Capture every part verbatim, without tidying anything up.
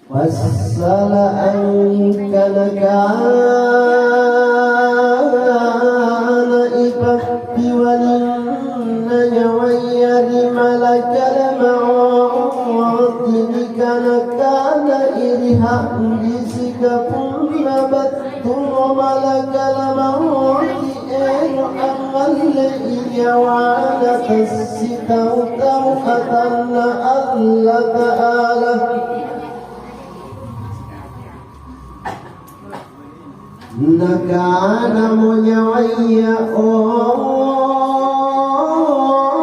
Passala' angkana kana ipappiwalinna nyawaya ri malakal mauti, nikana-kanai ri ha'bisika punna battumo malakal mauti, ero' angngallei nyawana tassitau-tau atanNa Allata'ala. Nakanamo nyawaya, "O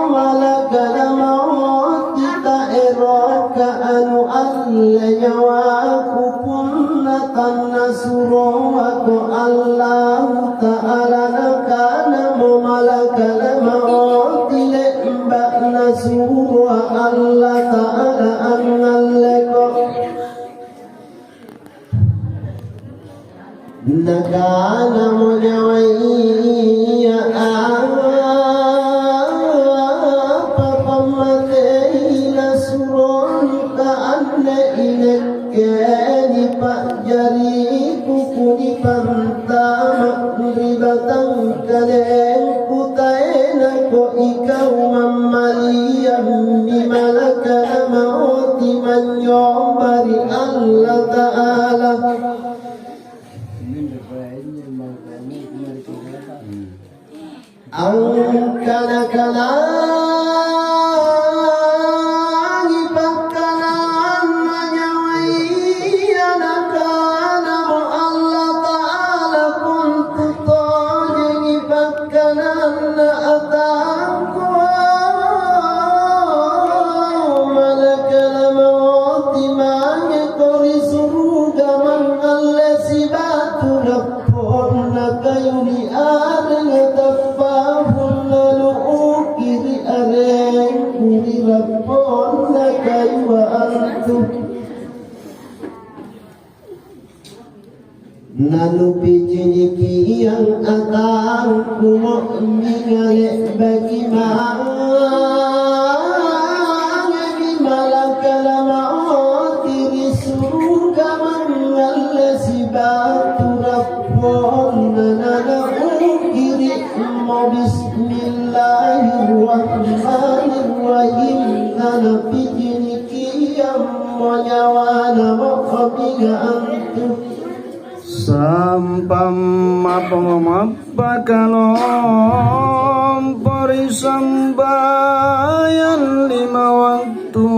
malakal mauti, taeroka anu alle nyawaku punna tannasuroako Allahu Ta'ala." Nakanamo malakal mauti, "Le'ba' nasuroa Allata'ala angngalleko." Nakanamo nyawaya, "Apa pammatei nasuronta anne inakke? Nipa'jariku kunipantama' ri batangkalengku, taenako ikau mammaliammi malakal mauti manynyomba ri Allata'ala." Angkana-kanangi pakkananna nyawaya, nakanamo Allata'ala, "Kontu tojengi pakkananna atangku, malakal mauti, mangeko ri suruga mangngalle sibatu rapponna kayu niarenga tappahung nalu'uki ri arengku ri rapponna kayua antu." Nanupicinikiang atangku mu'minga, le'baki mange ri malakal mauti ri suruga mangngalle sibatu rapponna, nanauki ri'mo, "Bismillahirrahmanirrahim," nanapicinikiammo nyawana mu'minga antu. Sampammappa-mappa kalompo ri sambayang lima wattu,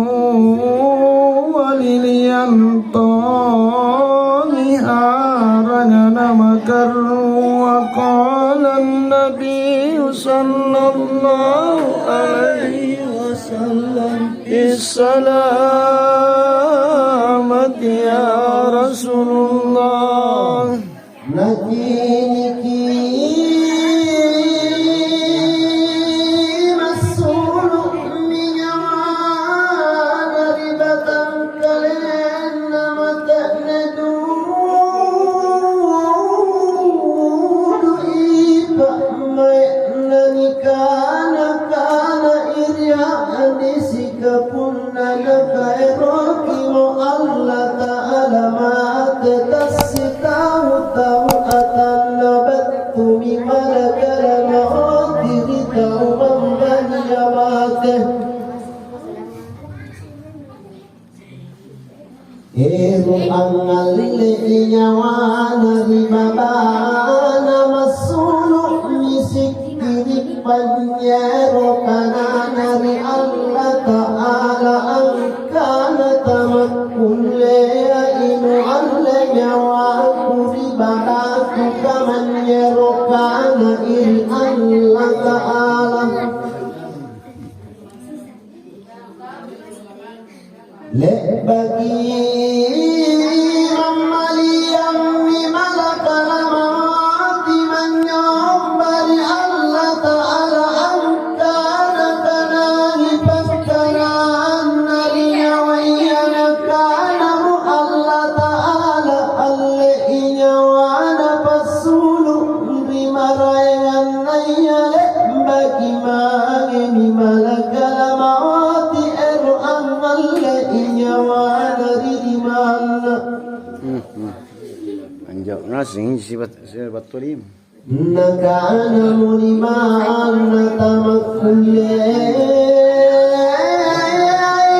waliliang tongi aranga namakarru. Wa qala an-Nabiyyu sallallahu alaihi wasallam, "Bissalamati ya Rasulullah." Naciniki massulu'mi nyawana ri batangkalenna mate'ne dudu'i pa'mai'na, nikana-kanai ri hadisika, punna nakaerokimo Allata'ala mate tassitau-tau atanna battumi malakal mauti ri tau mambania mate. Ero' angngallei nyawana ri babana, massulu'mi sikkiri' panynyero kanana ri Allata'ala angkana, "Tamakkulleai nualle nyawaku ri balaku kamanynyero," kanai ri Allata'ala. Le'baki mammaliammi malakal mauti manynyomba ri Allata'ala angkana, kanangi pakkananna ri nyawaya, nakanamo Allata'ala, "Allei nyawana passulu' ri maraengannaya." Le'baki mangemi malakal mauti ero' angngallei nyawana ri limang Jawab ngaseng sibat-, sibattu lima. Nakanamo limanna tamakkulle,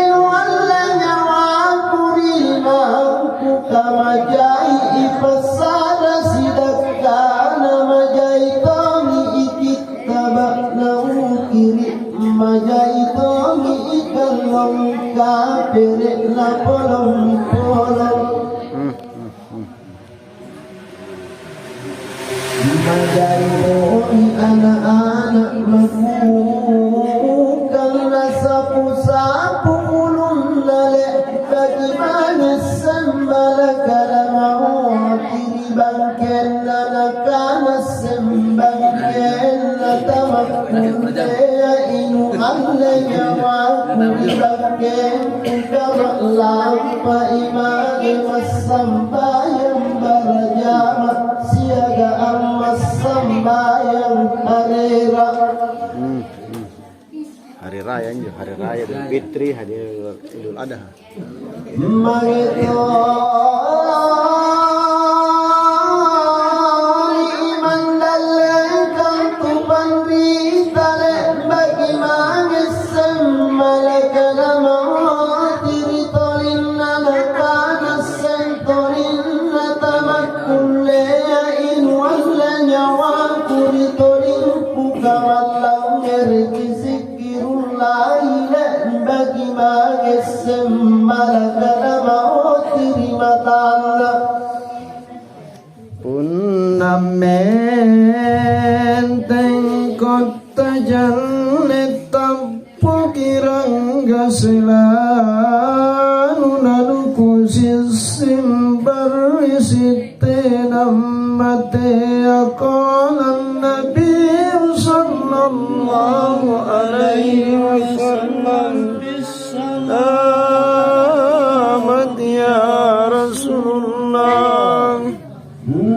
"Nualle nyawaku ri limangku, kamajai ipassara sidakkana, majai tongi ikittaba naukiri, majai tongi ikallong kapere napolong-polong." Majai moi ana'-ana' makukang nasapu-sapu ulunna, le'baki mange sembala kalamauti ri bangkenna, nakana sembangkenna tamakkullea inu alle nyawaku ri bangkeng. Kama'lampai mange massambayang barajama siagang massambayang harera. Hmm, hmm. Hari raya injo, hari raya Idul Fitri, hari Idul Adha. Mange toi imang dallekang tu panrita le'baki mange semmala kalamauti ri tolinna, nakana seng tolinna tamakkullea inu alle nyawaku ri tolingku, kama'langngereki sikkirullahi le'baki mange semmala kalamauti ri matanna. Punna menteng kotta janne tappuki rangga selanu, nanukusissing barrisi' tena matea. Qala Nabiyyu sallallahu alaihi wasallam, "Bissalamati ya Rasulullah."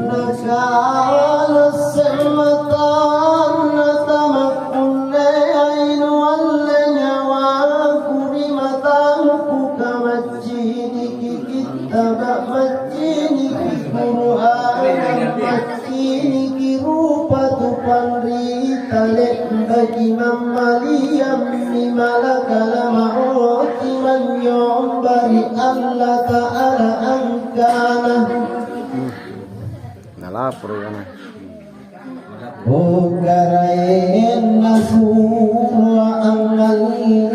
Nakana semmatanna tamakkullea inu alle nyawaku ri matangku, kamacciniki kittaba, macciniki Qur'ana, macciniki rupa tu panrita le'baki mammaliammi malakala mauti manynyombari Allata'ala angkana, Nalaporo kana, "O Karaeng, nasuro angngalle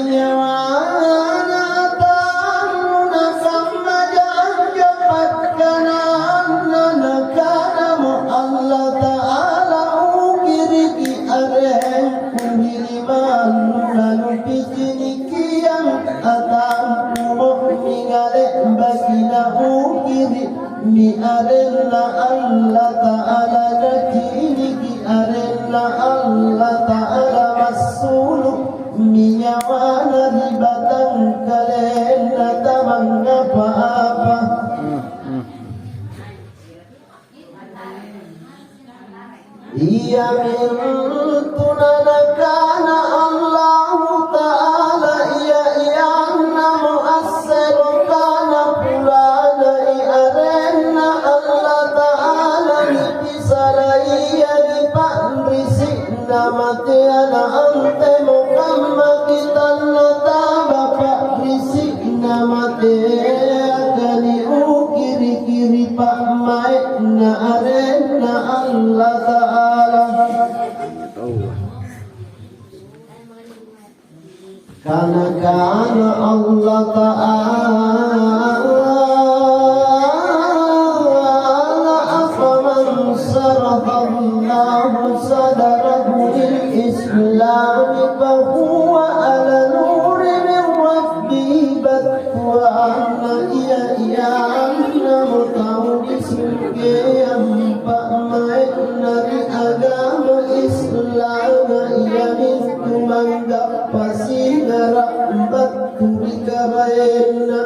nyawana atannu, nakamma ja'ja pakkananna, nakanamo Allata'ala, 'Ukiriki arengku ri limannu, nanupicinikiang atammu.'" Mu'minga le'baki naukiri' mi arenna Allata'ala, naciniki arenna Allata'ala, massulu' mi nyawana ri batangkalenna tamangngapa-apa. Iamintu nanakana Allahu Ta'ala, ia-iannamo asserokana pulana i arenna Allata'ala, nipisalaia nipa'risi'na matea, na antemo kamma kitanna taba pa'risi' namateaka niukiriki ri pa'mai'na arenna Allata'ala. Kana-kana Allata'ala, "Afaman sarahallahu sadarahu lil Islami fahuwa ala nurin min rabbih." Battuanna ia-iannamo tau nisungkeang pa'mai'na ri agama Islama, iamintu manggappa singara' battu ri Karaenna.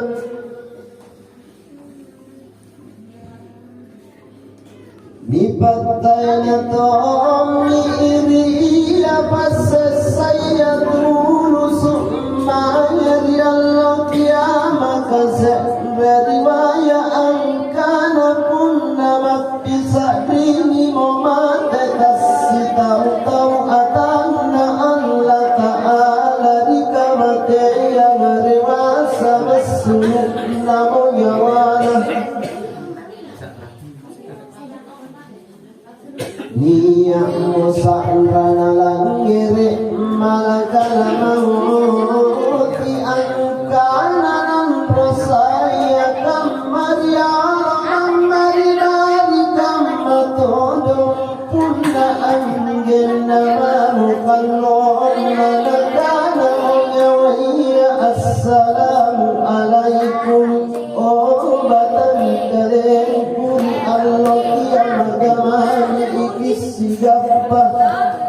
Nipattaena tommi ri ia passessaya tulusu' mae ri allo kiamaka. Se're riwaya' angkana, Yang rewasa massu'namo nyawana. Nia'mo sa'ra nalangngere' malakal mauti angkana nanrosaya kamma ri alam mari-mari kamma todong. Punna anggenna mamo kallongna nakanamo nyawaya, "Assalamu alaikum, o batang kalengku ri allo kiamaka mami iki sigappa."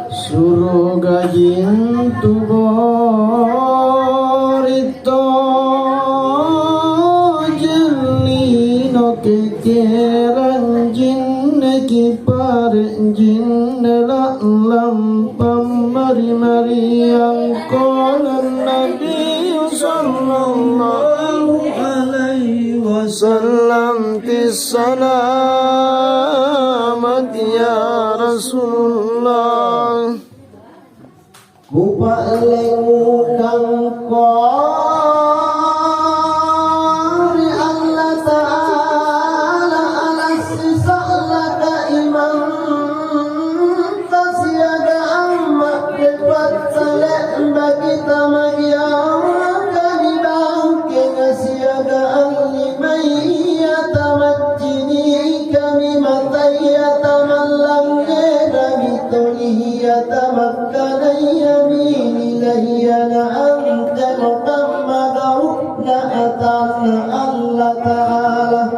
Suruga jintu bori tojeng lino kekerang jinne kipare' jinne la'lampa mari-mariang. Qala Nabiyyu sallallahu alaihi wasallam, "Fis salamat ya Rasulullah." Kupa'lengukangko ri Allata'ala, ala sisa'la kaimanta siagang ma'repatta le'baki tamagiaukami bangkenga siagang limaya tamaccinikami mataya tamallangngerami tolia tamak Kanayami nilaiana angkana kamma gau'na atanNa Allata'ala.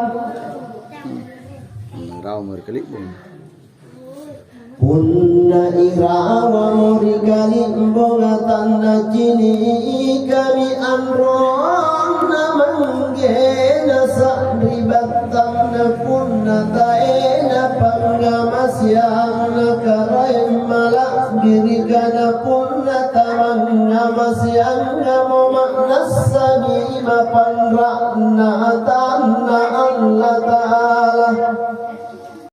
Irawa ri kali'bong. Punna irawamo ri kali'bonga tannacinikami anronna manggena sa'ri battanna punna taena pangngamaseanna Karaeng Mala'birika, na punna tamangngamaseangngamo ma'nassabi mapanra'na atanNa Allata'ala.